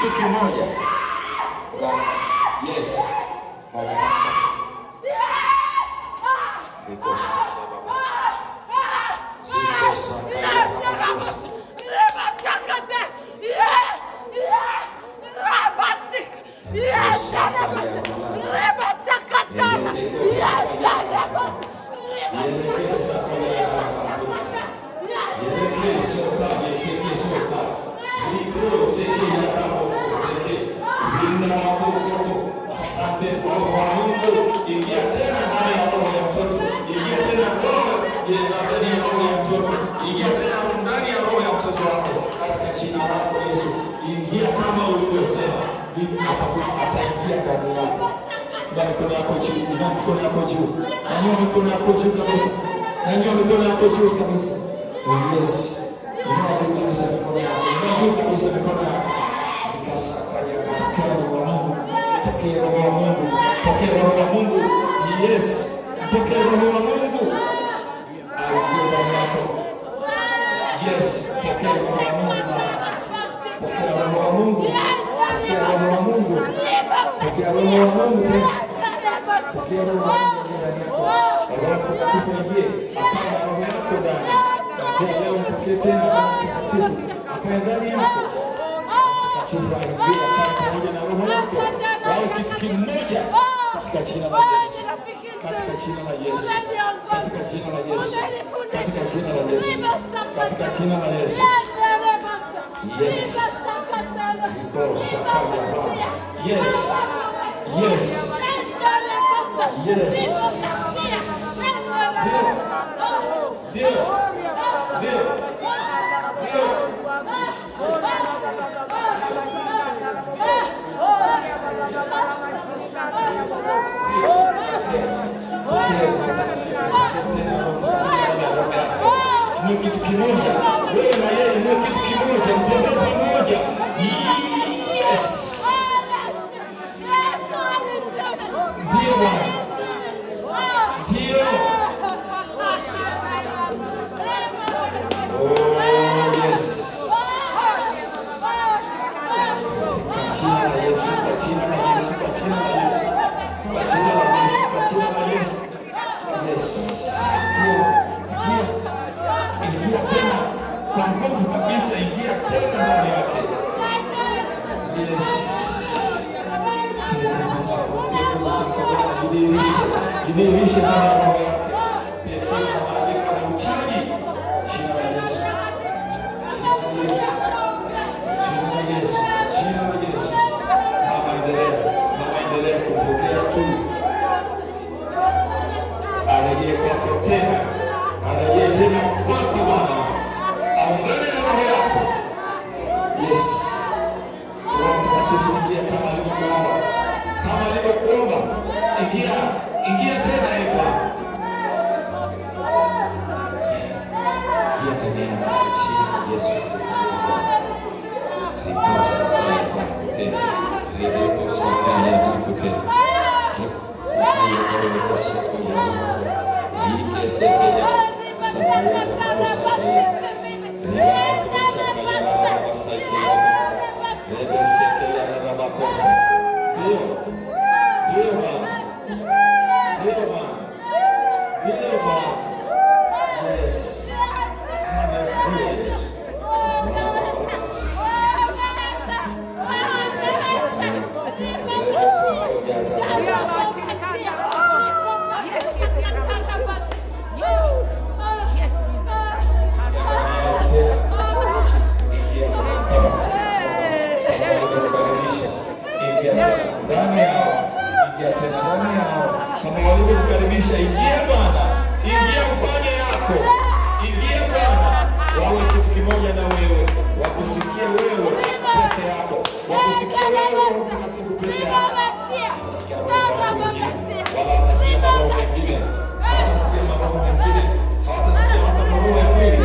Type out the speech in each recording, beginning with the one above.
kitu kimoja. Yes. Kabisa. Nikosa. Nikosa. Asante Roho wa Mungu, ingia tena ndani ya roho ya mtoto, ingia tena ndani ya roho ya mtoto, ingia tena ndani ya roho ya mtoto wako katika jina lako Yesu. Ingia kama ulivyosema, ataingia ndani yako. Na mikono yako juu, na mikono yako juu, na mikono yako juu kabisa, na mikono yako juu kabisa. Yes, inua juu kabisa mikono yako, inua juu kabisa mikono yako. Pokea Roho wa Mungu, pokea Roho wa Mungu, pokea Roho wa Mungu. Yes, pokea Roho wa Mungu. Aingie ndani yako. Yes, pokea Roho wa Mungu. Pokea Roho wa Mungu. Pokea Roho wa Mungu. Pokea Roho wa Mungu tena. Pokea Roho wa Mungu ndani yako. Roho Mtakatifu aingie, akae na roho yako ndani. Kuanzia leo mpokee tena Roho Mtakatifu, akae ndani yako. Mtakatifu aingie, akae pamoja na roho yako. Wawe kitu kimoja katika jina la Yesu. Katika jina la Yesu. Katika jina la Yesu. Katika jina la Yesu. Katika jina la Yesu. Yes. Niko sakaya Bwana. Yes. Yes. Yes. Ndio. Ndio. Ndio. Ndio. Ni kitu kimoja, wewe na yeye ni kitu kimoja, mtembee pamoja. Yes. Ndio Bwana. Ndio. Oh yes. Katika jina la Yesu, kwa jina la Yesu, kwa jina la Yesu. Kwa jina la Yesu, kwa jina la Yesu. Yes. Ingia. Ingia tena kwa nguvu kabisa, ingia tena ndani yake. Yes. Jidhihirishe ndani ya roho yake. Hekima na maarifa na uchaji. Jina la Yesu. Jina la Yesu. Jina la Yesu. Jina la Yesu. Mama endelea. Mama endelea kumpokea tu. Arejee kwako tena. Arejee tena kwako Bwana. Aungane na roho yako. Yes. Roho Mtakatifu ingia kama alivyokuomba. Kama alivyokuomba. Ingia, ingia tena e Bwana. Ingia ndani yako kwa jina la Yesu Kristo. Yes. Hallelujah. Yes. Walivyokukaribisha, ingia Bwana, ingia ufanye yako, ingia Bwana, wawe kitu kimoja na wewe, wakusikie wewe peke yako, wakusikie wewe Roho Mtakatifu peke yako. Watasikia roho za watu wengine, wala watasikia maroho mengine, hawatasikia maroho mengine, hawatasikia hata maroho ya mwili.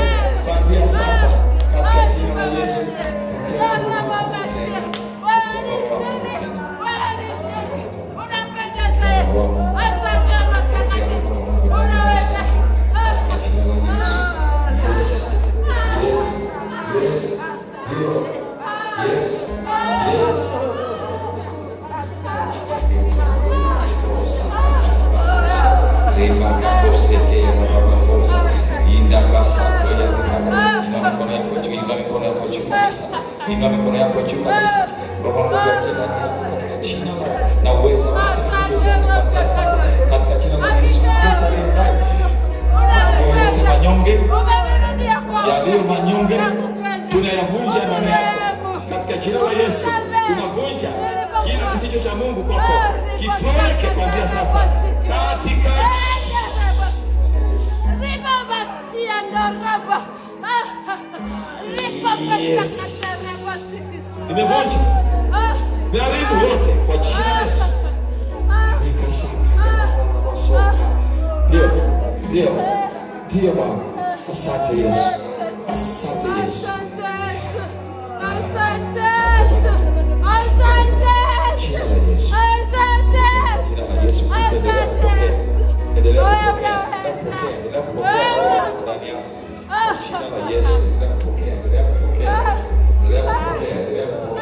Kuanzia sasa, katika jina la Yesu, pokea Roho wako tena, pokea Roho wako tena. Yes, yes, yes, yes, yes. juu kabisa. Inua mikono yako juu kabisa. Roho wa Mungu aingie ndani yako katika jina la na uwezo wake na nguvu zake kuanzia sasa katika jina la Yesu Kristo aliye hai. Mambo yote manyonge yaliyo manyonge tunayavunja ndani yako katika jina la Yesu. Tunavunja kila kisicho cha Mungu kwako, kitoweke kuanzia sasa katika Yes. Nimevunja miharibu yote kwa jina la Yesu. Ndio, ndio, ndio Bwana. Asante Yesu, asante Yesu. Jina la Yesu, jina la Yesu Kristo. Endelea kupokea, endelea kupokea, endelea kupokea, endelea kupokea ndani yako. Jina la Yesu, endelea kupokea, endelea kupokea, endelea kupokea, endelea kupokea.